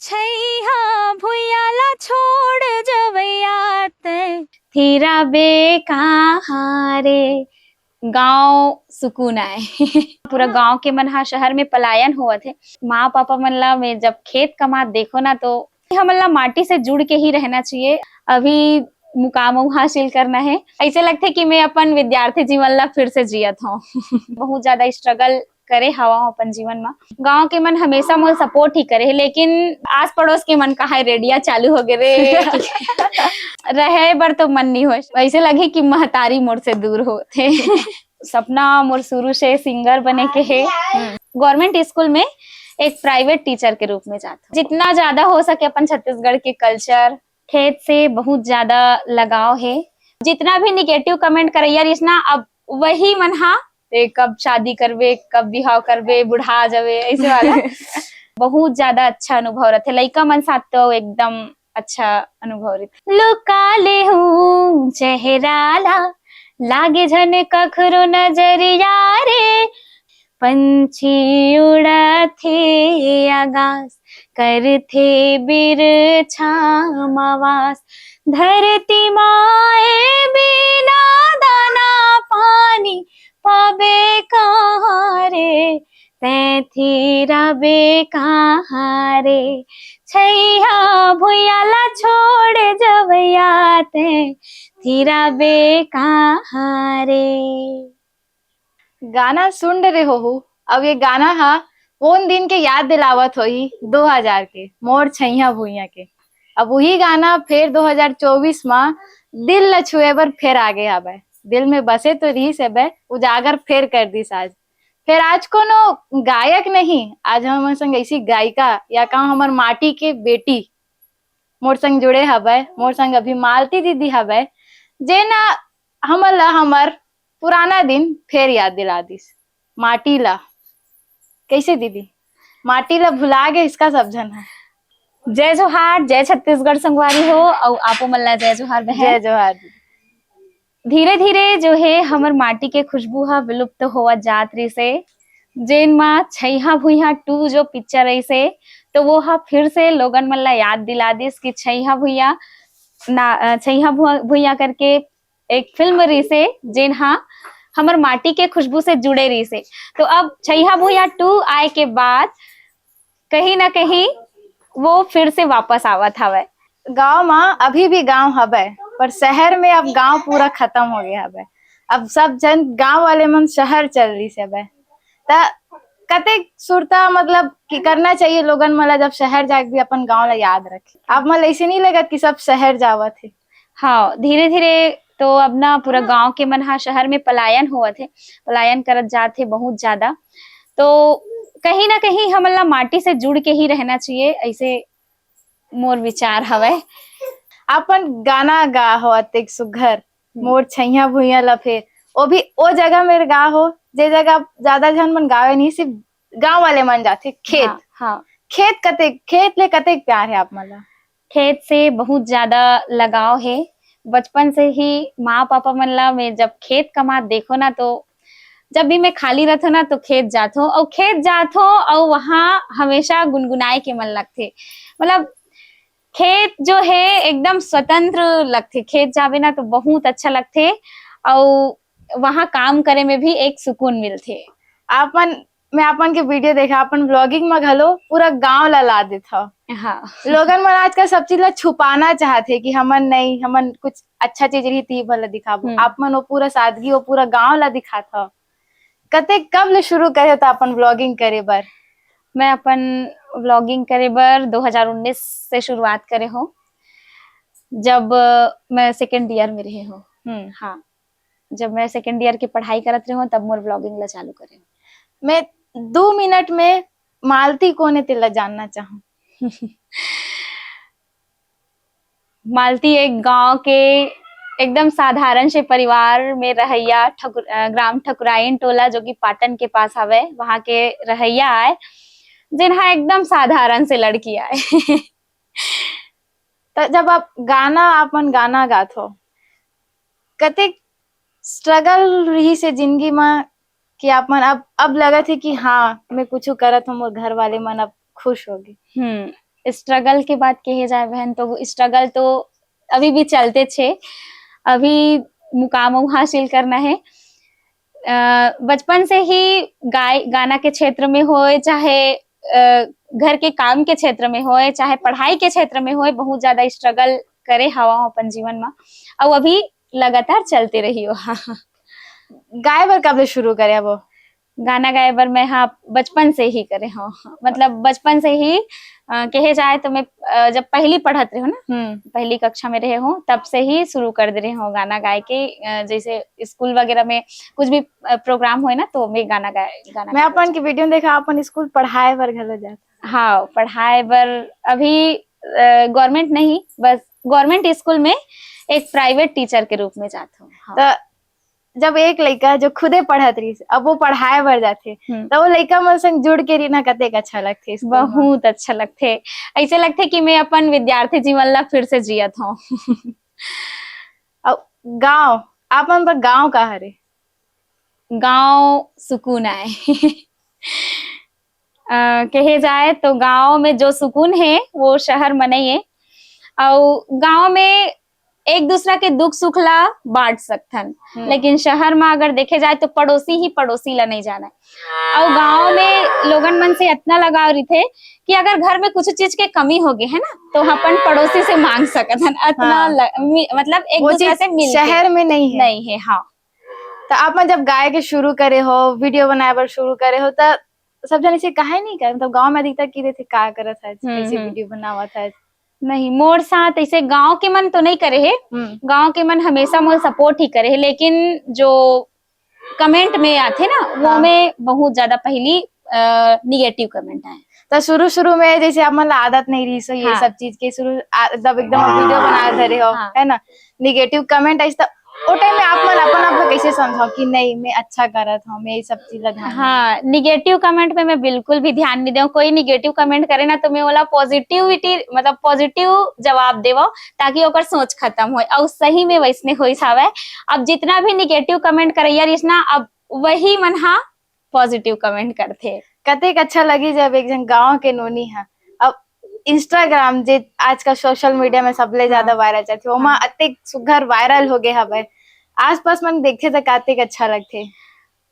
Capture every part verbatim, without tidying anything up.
छैहा भुइया ला छोड़ जवैया ते, फिरा बे कहाँ रे। गाँव सुकून आए। पूरा गाँव के मन हा शहर में पलायन होवत हे। माँ पापा मन ला मैं जब खेत कमात देखो ना, तो हमन ला माटी से जुड़ के ही रहना चाहिए। अभी मुकाम हासिल करना है। ऐसे लगथे कि मैं अपन विद्यार्थी जीवन ला फिर से जियत हूँ। बहुत ज्यादा स्ट्रगल करे हवा अपन जीवन में। गांव के मन हमेशा मोर सपोर्ट ही करे हे, लेकिन आस पड़ोस के मन कहा रेडिया चालू हो गए रे। रहे बर तो मन नहीं हो, ऐसे लगे कि महतारी मोर से दूर होथे। सपना मोर शुरू से सिंगर बने के हे। गवर्नमेंट स्कूल में एक प्राइवेट टीचर के रूप में जात हूँ। जितना ज्यादा हो सके अपन छत्तीसगढ़ के कल्चर, खेत से बहुत ज्यादा लगाव हे। जितना भी निगेटिव कमेंट करैया रिस ना, अब वही मन हा, "ते कब शादी करबे, कब बिहाव करबे, बुढ़ा जाबे", ऐसे वाला। बहुत ज्यादा अच्छा अनुभव रथे। लइका मन साथ तो एकदम अच्छा अनुभव रथे। लुका ले हूँ चेहरा ला, लागे झन कखरो नजरिया रे। पंछी उड़थे आकाश, करथे बिरछा म वास। धरती माए बिना दाना पानी पाबे कहाँ रे, तैं थिराबे कहाँ रे। छैया भुइया ला छोड़ जवैया, तैं थिराबे कहाँ रे। गाना सुन रहे होहू, अब ये गाना हा कोन दिन के याद दिलावत होही, दो हजार के, मोर छैया भुइया के। अब वही गाना फेर दो हजार चौबीस मा दिल ल छुए बर फेर आगे हावय। दिल में बसे तो रहिस हवय, उजागर फेर कर दिस आज। फेर आज कोनो गायक नहीं, आज हमर संग ऐसी गायिका या का हमर माटी के बेटी मोर संग जुड़े हवय, मोर संग अभी मालती दीदी हवय, जेन ह हमन ला हमर पुराना दिन फेर याद दिला दिस। माटी ला, कैसे दीदी? माटी ला भुला गे इसका सब झन ह। जय जोहार, जय छत्तीसगढ़ संगवारी हो, अउ आपो मन ला जय जोहार बहन। जय जोहार दीदी। धीरे-धीरे जो हे हमर माटी के खुशबू ह विलुप्त होवत जात रहिस हे। जेन म छैहा भुइहा टू जो पिक्चर रहिस हे, तो वो ह फिर से लोगन मन ला याद दिला दिस कि छैहा भुइया ना, अ, छैहा भुआ-, भुइया करके एक फिल्म रहिस हे, जेन ह हमर माटी के खुशबू से जुड़े रहिस हे। तो अब छैहा भुइया टू आए के बाद कहीं ना कहीं वो फिर से वापस आवत हवय। गांव म अभी भी गांव हवय, पर शहर में अब गांव पूरा खत्म हो गया हवय। अब सब झन गांव वाले मन शहर चल रहिस हवय। त कतेक सुरता, मतलब, कि करना चाहिए लोगन मन ला, जब शहर जाके भी अपन गांव ला याद रखे। आप मन ला ऐसे नहीं लगत कि सब शहर जावत हे? हाँ, धीरे-धीरे तो अब ना पूरा गांव के मन हा शहर में पलायन होवत हे, पलायन करत जात हे बहुत ज्यादा। तो कहीं ना कहीं हमन ला माटी से जुड़ के ही रहना चाहिए, ऐसे मोर विचार हवय। अपन गाना गा हो अतेक सुघर, हम्म। मोर छैया भुइया ला फेर, वो भी ओ जगह मेर गा हो, जे जगह ज्यादा झन मन गावे नहीं, सिर्फ गांव वाले मन जाथे। खेत, हाँ, हाँ। खेत कतेक, खेत ले कतेक प्यार हे आप मन ला? खेत से बहुत ज्यादा लगाव हे। बचपन से ही माँ पापा मन ला मैं जब खेत कमात देखो ना, तो जब भी मैं खाली रहथो ना, तो खेत जाथो, अउ खेत जाथो अउ वहाँ हमेशा गुनगुनाए के मन लगथे। मतलब, खेत जो हे एकदम स्वतंत्र लगथे। खेत जाबे ना तो बहुत अच्छा लगथे, अउ वहाँ काम करे में भी एक सुकून मिलथे। आपन, मैं आपन के वीडियो देखा, अपन व्लॉगिंग में घलो पूरा गांव ला ला देथव। हाँ। लोगन मन आजकल सब चीज ला छुपाना चाहत हे कि हमन नहीं, हमन कुछ अच्छा चीज रही ती भला दिखाबो। हम्म। आप मन वो पूरा सादगी, वो पूरा गांव ला दिखाथव। कते, कब ले शुरू करे हो त अपन व्लॉगिंग करे बर? मैं अपन व्लॉगिंग करे बर दो हज़ार उन्नीस से शुरुआत करे हो, जब, अ, मैं सेकंड ईयर में रहे हो। हम्म। हाँ, जब मैं सेकंड ईयर की पढ़ाई करत रहे हो, तब मोर व्लॉगिंग ला चालू करे हो। मैं दो मिनट में मालती कोन हे तेला जानना चाहूँ। मालती एक गांव के एकदम साधारण से परिवार में रहैया ठकुर-, अ, ग्राम ठकुराइन टोला, जो कि पाटन के पास हवे, वहां के रहैया आय, जेन हा एकदम साधारण से लड़की आय। त जब आप गाना, आप मन गाना गाथो, कतेक स्ट्रगल रहिस हे जिंदगी म कि आप मन अब, अब लगत हे कि हाँ, मैं कुछु करत हूँ, मोर घर वाले मन अब खुश होगे? हम्म, स्ट्रगल के बात कहे जाए बहन, तो स्ट्रगल तो अभी भी चलते छे। अभी मुकाम हासिल करना है। अ, बचपन से ही गाय गाना के क्षेत्र में होए, चाहे अ, घर के काम के क्षेत्र में होए, चाहे पढ़ाई के क्षेत्र में होए, बहुत ज्यादा स्ट्रगल करे हवा अपन जीवन में, और अभी लगातार चलते रहियो। गाय बर कब ले शुरू करे वो? गाना गाए बर मैं, हाँ, बचपन से ही करे हो। मतलब बचपन से ही अ, कहे जाए तो मैं अ, जब पहली पढ़त रहे हो ना, हम्म पहली कक्षा में रहे हो, तब से ही शुरू कर दे रहे हो गाना गाए के। अ, जैसे स्कूल वगैरह में कुछ भी प्रोग्राम होए ना, तो मैं गाना गाए गाना मैं गाए अपन की वीडियो देखा, अपन स्कूल पढ़ाए बर घलो जात। हाँ, पढ़ाए बर अभी गवर्नमेंट नहीं, बस गवर्नमेंट स्कूल में एक प्राइवेट टीचर के रूप में जात हूँ। हाँ। तो जब एक लइका जो खुदे पढ़त रहिस, अब वो पढ़ाए बर जाथे, हम्म। तो वो लइका मन संग जुड़ के रहिना कतेक अच्छा लगथे स्कूल में। बहुत अच्छा लगथे। ऐसे लगथे कि मैं अपन विद्यार्थी जीवन ला फिर से जियत हूँ। और गांव, आप मन बर गांव का हरे? गांव सुकून आए। अ, कहे जाए तो गांव में जो सुकून है, वो शहर में नहीं है। और गांव में एक दूसरा के दुख सुख ला बांट सकथन, हम्म। लेकिन शहर में अगर देखे जाए तो पड़ोसी ही पड़ोसी ला नहीं जाने। और गांव में लोगन मन से इतना लगाव रहिथे कि अगर घर में कुछ चीज के कमी हो गए है ना, तो अपन पड़ोसी से मांग सकत हन। इतना हाँ। ल-, मि-, मतलब एक वो दूसरा चीज से मिल शहर में नहीं है। नहीं है। हाँ, तो आप मन जब गाय के शुरू करे हो, वीडियो बनाए बर शुरू करे हो, तो सब जन इसे काहे नहीं करे? मतलब गांव में अधिकतर की देथे, "का करत है, हम्म, कैसे हम्म। वीडियो बनावत है?" नहीं, मोर साथ ऐसे गांव के मन तो नहीं करे है। हम्म गांव के मन हमेशा मोर सपोर्ट ही करे है, लेकिन जो कमेंट में आथे ना, वो हाँ। में बहुत ज्यादा पहली निगेटिव कमेंट आए। तो शुरू शुरू में जैसे आप मन ला आदत नहीं रही सो ये हाँ। सब चीज के, शुरू आ, जब एकदम आप वीडियो बना धरे हो, हाँ। है ना, निगेटिव कमेंट आइस, तो वो टाइम में आप मन अपन आप ला कैसे समझाओ कि नहीं, मैं अच्छा करत हूँ, मैं ये सब चीज ला ध्यान हाँ, निगेटिव कमेंट में मैं बिल्कुल भी ध्यान नहीं देव। कोई निगेटिव कमेंट करे ना, तो मैं ओला पॉजिटिविटी, मतलब पॉजिटिव जवाब देवो, ताकि ओकर सोच खत्म होए। और सही में वैसने होइस हवय। अब जितना भी निगेटिव कमेंट करैया रहिस ना, अब वही मन हा पॉजिटिव कमेंट करथे। कतेक अच्छा लगी जब एक झन गांव के नोनी ह अब इंस्टाग्राम, जे आजकल सोशल मीडिया में सबले ज्यादा हाँ। वायरल चलथे, ओमा हाँ। अतेक सुघर वायरल हो गए हवय, आसपास मन देखथे त कतेक अच्छा लगथे।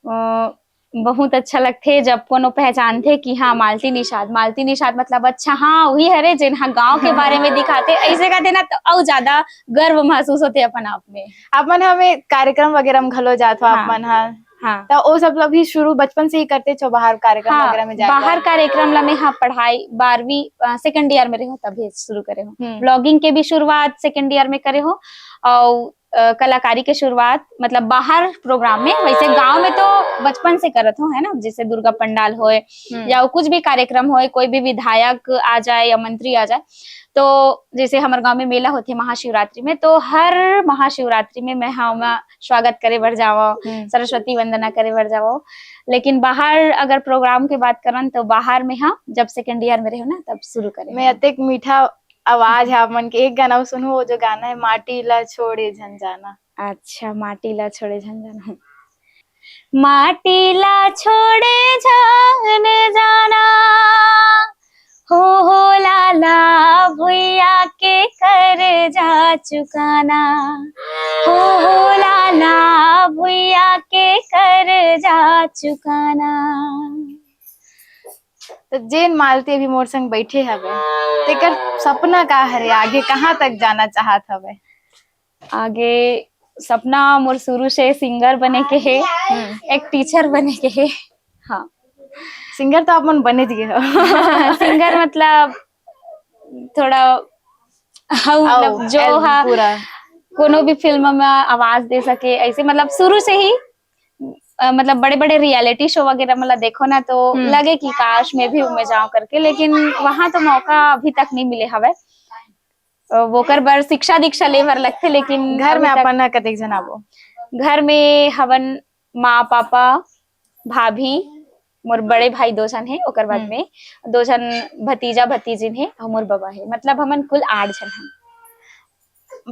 अ, बहुत अच्छा लगथे जब कोनो पहचानथे कि हाँ, मालती निषाद, मालती निषाद मतलब अच्छा, हाँ, वही हरे जेन हा गांव के बारे में दिखाथे, ऐसे कहथे ना, तो अउ ज्यादा गर्व महसूस होथे अपन आप में। आप मन हमें कार्यक्रम वगैरह में घलो जात हो, आप हाँ। मन ह हाँ। तो ओ सब ला भी शुरू बचपन से ही करते छो, बाहर कार्यक्रम हाँ, वगैरह में जाके? बाहर कार्यक्रम ला मैं, हाँ, पढ़ाई बारहवीं, अ, सेकंड ईयर में रहे हो, तभी शुरू करे हो। हम्म। ब्लॉगिंग के भी शुरुआत सेकंड ईयर में करे हो, और, अ, कलाकारी के शुरुआत, मतलब, बाहर प्रोग्राम में। वैसे गांव में तो बचपन से करत हो, है ना, जैसे दुर्गा पंडाल होए हम्म। या कुछ भी कार्यक्रम होए, कोई भी विधायक आ जाए या मंत्री आ जाए, तो जैसे हमारे गांव में मेला होते महाशिवरात्रि में, तो हर महाशिवरात्रि में मैं, हाँ, मैं स्वागत करे बर जावं, हम्म। सरस्वती वंदना करे बर जावं। लेकिन बाहर अगर प्रोग्राम के बात करन, तो बाहर में, हाँ, जब सेकंड ईयर में रहे हो ना, तब शुरू करे मैं हो। अतेक मीठा आवाज है आप मन के, एक गाना सुनू, वो जो गाना है, "माटी ला छोड़े झन जाना।" अच्छा, "माटी ला छोड़े झन जाना।" माटी ला छोड़े झन जाना, हो, हो लाला भुइया के कर्जा चुकाना, हो, हो लाला भुइया के कर्जा चुकाना। तो जेन मालती अभी मोर संग बैठे हवे, तेकर सपना का हरे, आगे कहाँ तक जाना चाहत हवे? आगे सपना मोर शुरू से सिंगर बने के हे, हम्म। एक टीचर बने के हे। हाँ। सिंगर तो आप मन बने दिए हो। सिंगर मतलब थोड़ा, हाँ, आओ, मतलब जो एल्बम हा, पूरा। कोनो भी फिल्म में आवाज दे सके, ऐसे मतलब शुरू से ही, अ, मतलब बड़े-बड़े रियलिटी शो वगैरह मतलब देखो ना, तो हम्म। लगे कि काश मैं भी उनमें जाऊं करके, लेकिन वहां तो मौका अभी तक नहीं मिले हवे। अ, वोकर बर शिक्षा दीक्षा ले बर लगथे, लेकिन घर में अभी तक अपन ह कतेक झन आबो? घर में हवन माँ, पापा, भाभी, मोर बड़े भाई दो झन हे, ओकर बाद हम्म। में दो झन भतीजा भतीजिन हे, अउ मोर बबा हे। मतलब हमन कुल आठ झन हन।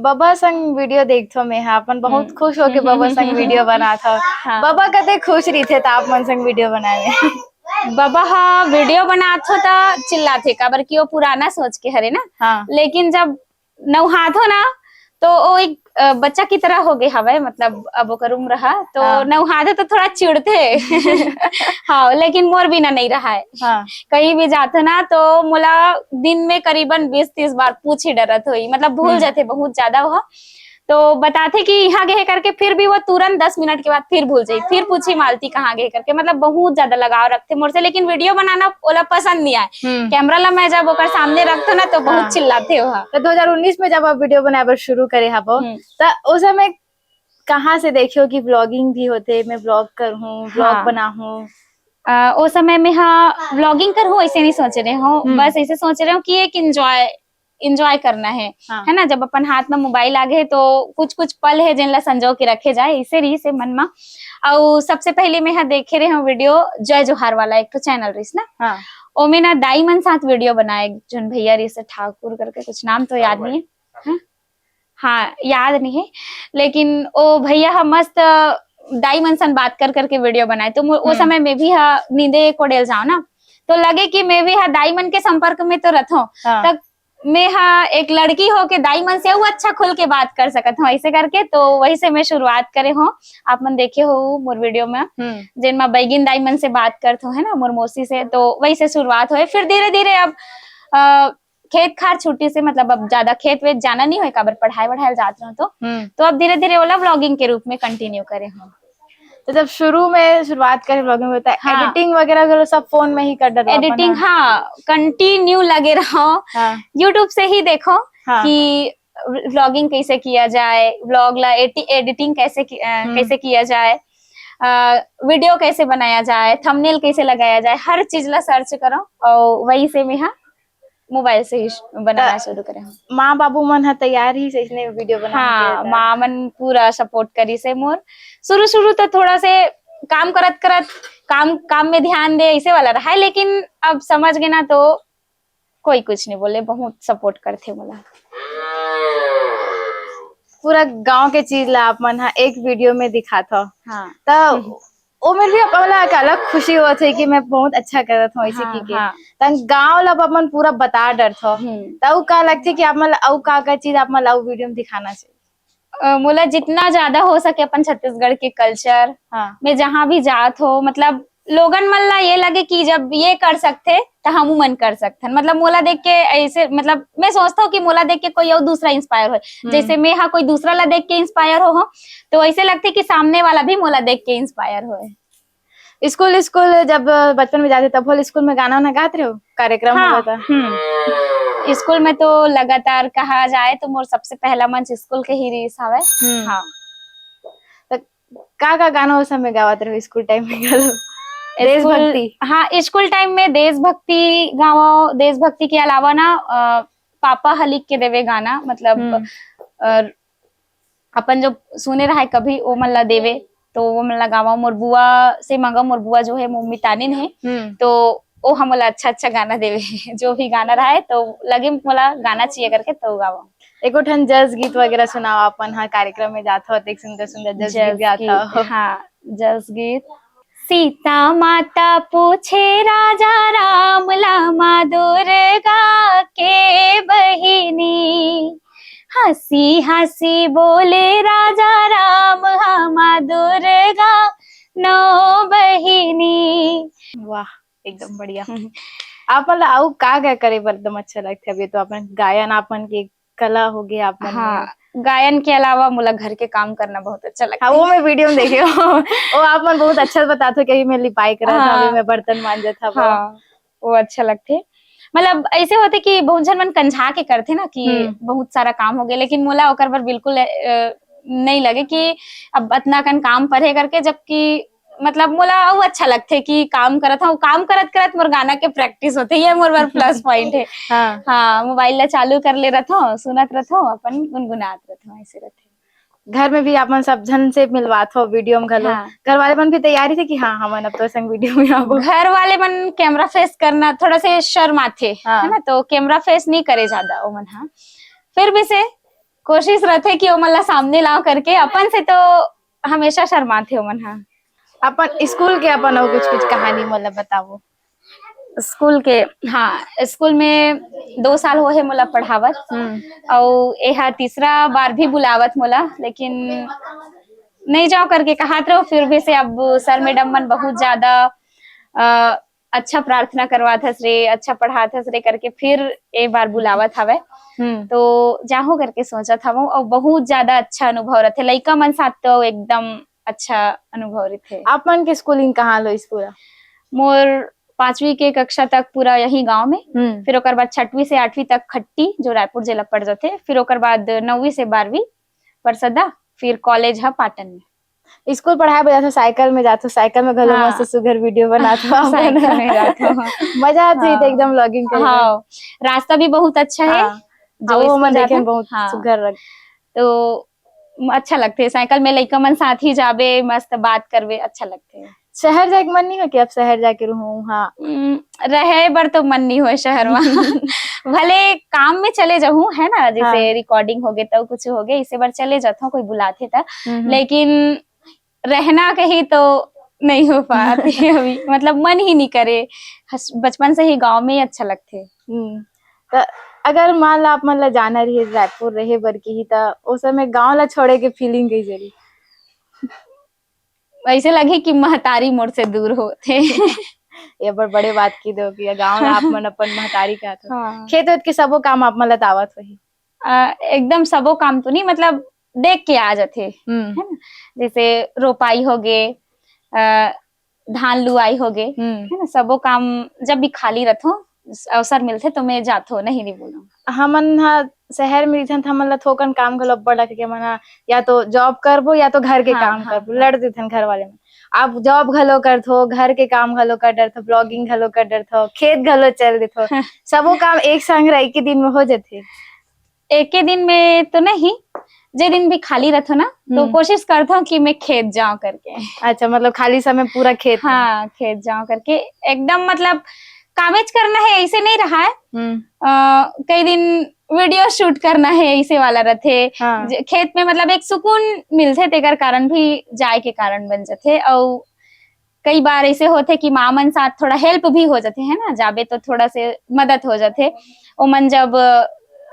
बबा संग वीडियो देखथो मैं, हाँ, अपन बहुत हम्म। खुश होके बबा संग वीडियो बनात हव। हाँ। बबा कते खुश रहिथे त आप मन संग वीडियो बनाए में? बबा ह वीडियो बनात हो त चिल्लाथे, काबर कि वो पुराना सोच के हरे ना। हाँ। लेकिन जब नउहात हो ना, तो वो एक, अ, बच्चा की तरह हो गए हवे, मतलब अब ओकर उम्र हा, तो हाँ। नउहात हो तो थोड़ा चिढ़थे। हाँ, लेकिन मोर बिना नहीं रहा है। हाँ। कहीं भी जात हो ना, तो मोला दिन में करीबन बीस तीस बार पूछ ही डरत होई, मतलब भूल हम्म। जाथे बहुत ज्यादा वो। तो बताथे कि यहाँ गए करके, फिर भी वो तुरंत दस मिनट के बाद फिर भूल जाई, फिर पूछी मालती कहाँ गए करके, मतलब बहुत ज्यादा लगाव रखथे मोर से। लेकिन वीडियो बनाना ओला पसंद नहीं आए। हम्म। कैमरा ला मैं जब ओकर सामने रखथो ना, तो बहुत हाँ। चिल्लाथे वो। तो दो हज़ार उन्नीस में जब आप वीडियो बनाए बर शुरू करे हबो, हम्म। त उस समय कहाँ से देखियो कि व्लॉगिंग भी होथे, मैं व्लॉग करहूँ, व्लॉग हाँ। बनाहूँ? अ, ओ समय में हाँ, व्लॉगिंग करहूँ, ऐसे नहीं सोच रहे हूँ। हम्म। बस ऐसे सोच रहे हूँ कि एक एंजॉय, एंजॉय करना है, हाँ। है ना? जब अपन हाथ में मोबाइल आ गए, तो कुछ-कुछ पल है, जिन ला संजो के रखे जाए, ऐसे रही से मन में। अउ सबसे पहले मैं हा देखे रहे हूँ वीडियो जय जोहार वाला, एक ठो चैनल रहिस ना। हाँ। ओमे ना दाई मन साथ वीडियो बनाए, जोन भैया रहिस ठाकुर करके, कुछ नाम तो याद नहीं है। हाँ? हाँ, याद नहीं है, लेकिन ओ भैया ह मस्त दाई मन सन बात कर करके वीडियो बनाए, तो मो-, ओ हम्म। समय में भी हा नींदे कोड़ेल जाओ ना, तो लगे कि मैं भी हा दाई मन के संपर्क में तो रथों। हाँ। तक मैं हा एक लड़की हो के दाई मन से वो अच्छा खुल के बात कर सकत हूँ, ऐसे करके। तो वही से मैं शुरुआत करे हूँ। आप मन देखे हो मोर वीडियो में, हम्म। जिन मा बैगिन दाई मन से बात करत हो, है ना, मोर मौसी से, तो वही से शुरुआत होए। फिर धीरे धीरे अब, अ, खेत खार छुट्टी से, मतलब अब ज्यादा खेत वेत जाना नहीं होए, काबर पढ़ाई वढ़ाई जात रहो तो, हम्म। तो अब धीरे धीरे ओला व्लॉगिंग के रूप में कंटिन्यू करे हूँ। तो जब शुरू में शुरुआत करे व्लॉगिंग होता है, हाँ। एडिटिंग वगैरह वगैरह सब फोन में ही कर डरवा एडिटिंग, अपना? हाँ, कंटिन्यू लगे रहो। हाँ। YouTube से ही देखो हाँ। कि व्लॉगिंग कैसे किया जाए, व्लॉग ला एडि-, एडिटिंग कैसे की-, अ, हम्म। कैसे किया जाए, अ, वीडियो कैसे बनाया जाए, थंबनेल कैसे लगाया जाए, हर चीज ला सर्च करो और वही से मैं हा मोबाइल से ही श-, बनाना त शुरू करे हूँ। माँ बाबू मन ह तैयार ही से इसने वीडियो बनाने हाँ, के त। माँ मन पूरा सपोर्ट करी से मोर। शुरू शुरू तो थोड़ा से काम करत करत काम, काम में ध्यान दे, ऐसे वाला रहा है, लेकिन अब समझ गए ना, तो कोई कुछ नहीं बोले, बहुत सपोर्ट करथे मोला। पूरा गांव के चीज ला आप मन हा एक वीडियो में दिखात हो। हाँ। त हम्म। ओमेर भी अपन ला एक अलग खुशी होत हे कि मैं बहुत अच्छा करत हूँ, ऐसे हाँ, की के। हाँ। तन गाँव ला अपन पूरा बता डरथो। हम्म। त उ का लगथे कि आप मन ला अउ का का चीज आप मन ला अउ वीडियो में दिखाना चाहिए? अ, मोला जितना ज्यादा हो सके अपन छत्तीसगढ़ के कल्चर हाँ। में जहाँ भी जात हो, मतलब लोगन मन ला ये लगे कि जब ये कर सकथे, त हमू मन कर सकथन। मतलब मोला देख के ऐसे, मतलब मैं सोचथव कि मोला देख के कोई अउ दूसरा इंस्पायर होए। हम्म। जैसे मैं हा कोई दूसरा ला देख के इंस्पायर हो, हो, तो ऐसे लगथे कि सामने वाला भी मोला देख के इंस्पायर होए। स्कूल, स्कूल जब बचपन में जाते तब होल स्कूल में गाना वाना गात रहो? कार्यक्रम हाँ, होगा त? हम्म। स्कूल में तो लगातार कहा जाए तो मोर सबसे पहला मंच स्कूल के ही रहिस हवे। हम्म। हाँ। त का, का गाना उस समय गावत रहो स्कूल टाइम में घलो? स्कूल, देशभक्ति? हाँ, स्कूल टाइम में देशभक्ति गावो, देशभक्ति के अलावा ना, अ, पापा ह लिख के देवे गाना, मतलब, हम्म। अ, अपन जो सुने रहे कभी, वो मन ला देवे, तो वो मन ला गावा। मोर बुआ से मांगा, मोर बुआ जो है, वो मितानिन है, हम्म। तो वो हमला अच्छा, अच्छा गाना देवे। जो भी गाना रहे, तो लगे मोला गाना चाहिए करके, तो गावा। एको ठन जस गीत वगैरह सुनाओ, अपन हा कार्यक्रम में जात हो, अतेक सुंदर, सुंदर जस जस गीत गात गीत, हो। हाँ, जस गीत। सीता माता पूछे राजा राम ला, माँ दुर्गा के बहिनी। हंसी हंसी बोले राजा राम, हा माँ दुर्गा नौ बहिनी। वाह, एकदम बढ़िया। हम्म। आप मन ला अउ का, का करे बर एकदम अच्छा लगथे? अभी तो अपन गायन, आप मन के कला हो गया आप मन में। हाँ, गायन के अलावा मोला घर के काम करना बहुत अच्छा लगथे। हाँ, वो मैं वीडियो में देखे हूँ। वो आप मन बहुत अच्छा बताते हो कि अभी मैं लिपाई करत हूँ, अभी हाँ। मैं बर्तन मांजत हूँ। हाँ, वो अच्छा लगथे। मतलब ऐसे होथे कि बहुत झन मन कंझा के करथे ना कि हम्म। बहुत सारा काम हो गया, लेकिन मोला ओकर बर बिल्कुल, अ, नहीं लगे कि अब अतना कन काम परे करके, जबकि मतलब मोला अउ अच्छा लगथे कि काम करत हूँ, काम करत करत मोर गाना के प्रैक्टिस होथे, ये मोर बर प्लस पॉइंट है। हाँ। हाँ, मोबाइल ला चालू कर ले रहत हूँ, सुनत रहत हूँ, अपन गुनगुनात रहत हूँ, ऐसे रहथे। घर में भी अपन सब झन से मिलवात हो वीडियो में घलो। हाँ। घर वाले मन भी तैयारी थे कि हाँ, हमन अब तो संग वीडियो में आबो। घर वाले मन कैमरा फेस करना थोड़ा से शर्माथे, हाँ। है ना, तो कैमरा फेस नहीं करे ज्यादा ओमन, हाँ। फिर भी से कोशिश रहथे कि ओमन ला सामने लाओ करके, अपन से तो हमेशा शर्माथे ओमन, हाँ। अपन स्कूल के अपन अउ कुछ कुछ कहानी मोला बताओ। स्कूल के, हाँ, स्कूल में दो साल हो हे मोला पढ़ावत। हम्म। अउ एहा तीसरा बार भी बुलावत मोला, लेकिन नहीं जाओ करके कहत रहो। फिर भी से अब सर मैडम मन बहुत ज्यादा अ, अच्छा प्रार्थना करवात हस रे, अच्छा पढ़ात हस रे करके फिर ए बार बुलावत हवय। हम्म। तो जाहूं करके सोचत हवं। और बहुत ज्यादा अच्छा अनुभव रथे लइका मन साथ, तो एकदम अच्छा अनुभव रथे। आप मन के स्कूलिंग कहाँ लो इस पूरा? मोर पांचवी के कक्षा तक पूरा यही गांव में। हम्म। फिर ओकर बाद छठवीं से आठवीं तक खट्टी, जो रायपुर जिला पड़ जाथे। फिर ओकर बाद नौवीं से बारहवीं परसदा, फिर कॉलेज ह पाटन में। स्कूल पढ़ाए बर जाथो, साइकिल में जाथो, साइकिल में घलो हाँ। मस्त सुघर वीडियो बनाथो आप मन। साइकिल में जाथो। मजा आथे हाँ। तो एकदम व्लॉगिंग करे। हाँ, रास्ता भी बहुत अच्छा है। हाँ। जो हाँ, वो स्कूल मन जाथो, देखे में बहुत हाँ। सुघर लग। तो अच्छा लगथे साइकिल में लइका मन साथ ही जाबे, मस्त बात करबे, अच्छा लगथे। शहर जाए के मन नहीं हो कि अब शहर जाके रहूं? हाँ। हम्म, रहे बर तो मन नहीं होय शहर में। भले काम में चले जाहूं, है ना, जैसे हाँ। रिकॉर्डिंग होगे तो कुछ होगे, इसे बर चले जाथो, कोई बुलाथे त। हम्म। लेकिन रहना कहीं तो नहीं हो पाते अभी, मतलब मन ही नहीं करे। हस-, बचपन से ही गांव में ही अच्छा लगथे। हम्म। त अगर मान ला आप मन ला जाना रही रायपुर रहे बर की ही, त ओ समय गांव ला छोड़े के फीलिंग कैसे रही? ऐसे लगे कि महतारी मोर से दूर होथे। ये बड़ बड़े बात की दो कि गांव ला आप मन अपन महतारी कहत हो। हाँ। खेत वेत के सबो काम आप मन ला त आवत होही। अ, एकदम सबो काम तो नहीं, मतलब देख के आ जाथे, हम्म। है ना? जैसे रोपाई होगे, अ, धान लुआई होगे, हम्म। है ना? सबो काम जब भी खाली रथो, अवसर मिलथे तो मैं जाथो, नहीं, नहीं बोलूं। हमन ह शहर में रहिथन त हमन ला थोकन काम घलो अब्बड़ रखे के मन ह, या तो जॉब करबो या तो घर के हाँ, काम हाँ, करबो, हाँ। लड़ देथन घर वाले मन। आप जॉब घलो करथो, घर के काम घलो कर डरथो, ब्लॉगिंग घलो कर डरथो, खेत घलो चल देथो, सबो काम एक संग रह के दिन में हो जथे। एके दिन में तो नहीं, जे दिन भी खाली रथो ना, तो हम्म। कोशिश करथो कि मैं खेत जाऊं करके। अच्छा, मतलब खाली समय पूरा खेत में। हाँ, खेत जाऊं करके एकदम, मतलब कामेज करना है, ऐसे नहीं रहा है। हम्म। अ, कई दिन वीडियो शूट करना है, ऐसे वाला रथे। हाँ। ज-, खेत में मतलब एक सुकून मिलथे, तेकर कारण भी जाए के कारण बन जथे। अउ कई बार ऐसे होथे कि माँ मन साथ थोड़ा हेल्प भी हो जाथे, है ना, जाबे तो थोड़ा से मदद हो जाथे। ओमन जब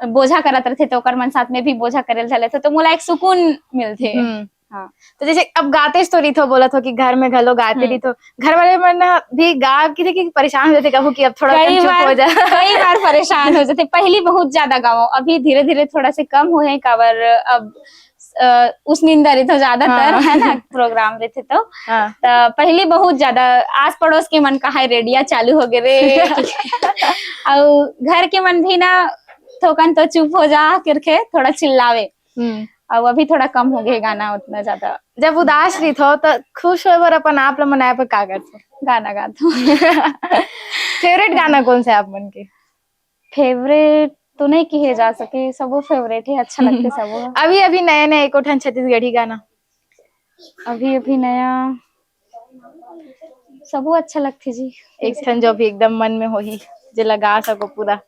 बोझा करत रथे तो ओकर मन साथ में भी बोझा करे ल धर लेथे, तो मोला एक सुकून मिलथे। हम्म। हाँ। तो जैसे अब गाते तो रहिथो, बोलत हो कि घर में घलो गाते हम्म। रहिथो, घर वाले मन भी गा के कि परेशान हो जाथे कभू कि अब थोड़ा कई चुप बार, हो जा। कई बार परेशान हो जाथे। पहली बहुत ज्यादा गावो, अभी धीरे धीरे थोड़ा से कम हुए हैं, काबर अब अ, उस निंदा रहिथो ज्यादातर, हाँ। है ना, प्रोग्राम रहिथे तो। हाँ। त पहली बहुत ज्यादा आस पड़ोस के मन कहा रेडिया चालू हो गे रे। अउ घर के मन भी ना थोकन तो चुप हो जा करके थोड़ा चिल्लावे। हम्म। अउ अभी थोड़ा कम हो गए गाना उतना ज्यादा। जब उदास रहिथो त खुश होए बर अपन आप ला मनाए बर का करथो? गाना गाथो। फेवरेट गाना कौन सा है आप मन के? फेवरेट तो नहीं कहे जा सके, सबो फेवरेट है, अच्छा लगथे सबो। अभी अभी नया नया एको ठन छत्तीसगढ़ी गाना। अभी अभी नया सबो अच्छा लगथे जी। एक ठन जो भी एकदम मन में होही, जेला गा सको पूरा।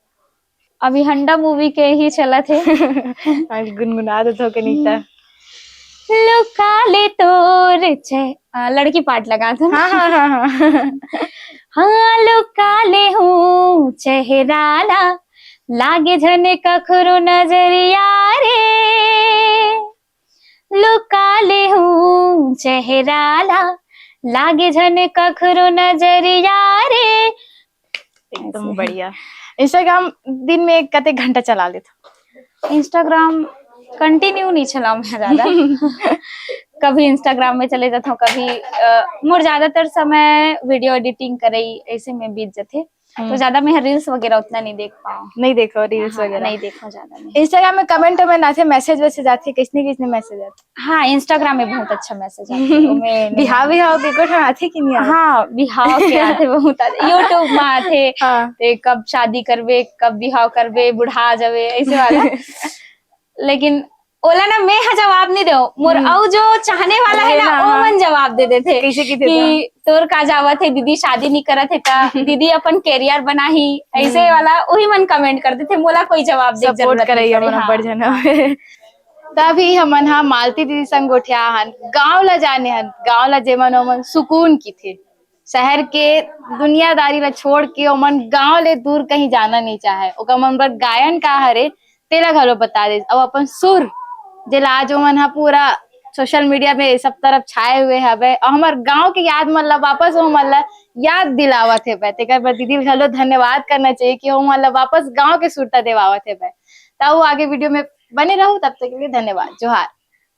अभी हंडा मूवी के ही चलत हे। हाँ, गुनगुना देथो के नहीं त। लुका ले तोर चेह-, आ, लड़की पार्ट लगा था ना? हाँ, हाँ, हाँ, हाँ। हाँ, लुका ले हूँ चेहरा ला, लागे झन कखरो नजरिया रे। लुका ले हूँ चेहरा ला, लागे झन कखरो नजरिया रे। एकदम ऐसे। बढ़िया। इंस्टाग्राम दिन में कते घंटा चला लेथो? इंस्टाग्राम कंटिन्यू नहीं चलाऊं मैं ज्यादा। कभी इंस्टाग्राम में चले जाता हूँ, कभी अ, मोर ज्यादातर समय वीडियो एडिटिंग करे ऐसे में बीत जाथे। तो हम्म। ज्यादा मैं रील्स वगैरह उतना नहीं देख पाऊँ। नहीं देखो रील्स हाँ, वगैरह? नहीं देखो ज्यादा नहीं। इंस्टाग्राम में कमेंट में आथे, मैसेज वैसेज आथे, कैसने कैसने मैसेज आथे? हाँ, इंस्टाग्राम में बहुत अच्छा मैसेज आता है। वो मैं नहीं बिहाव बिहाव के कुछ आथे कि नहीं आथे? हाँ, बिहाव के आथे बहुत आथे। YouTube में आथे। हाँ। ते कब शादी करबे, कब बिहाव करबे, बुढ़ा जाबे, ऐसे वाला। लेकिन ओला ना मैं ह जवाब नहीं देव, मोर हम्म। अउ जो चाहने वाला है ना, हाँ, वो हाँ। मन जवाब दे देथे कैसे की देथे? कि तोर का जावत है, दीदी शादी नहीं करत है ता, दीदी अपन करियर बनाही, ऐसे हम्म। वाला वही मन कमेंट कर देथे। मोला कोई जवाब दे सपोर्ट करैया मन बड़ झन हवे। तभी हमन ह मालती दीदी संग गोठिया हन, गांव ला जाने हन, गांव ला जेमन ओमन सुकून किथे। शहर के दुनियादारी ला छोड़ के ओमन गांव ले दूर कहीं जाना नहीं चाहे। ओकर मन बर गायन का हरे, तेला घलो बता दे, अउ अपन सुर, जेला आज ओमन ह पूरा सोशल मीडिया में सब तरफ छाए हुए हवे, अउ हमर गांव के याद मन ला वापस ओमन ला याद दिलावत हेबे। तेकर बर दीदी ल घलो धन्यवाद करना चाहिए कि ओमन ला वापस गांव के सुरता देवावत हेबे। त अउ आगे वीडियो में बने रहू, तब तक के लिए धन्यवाद, जोहार।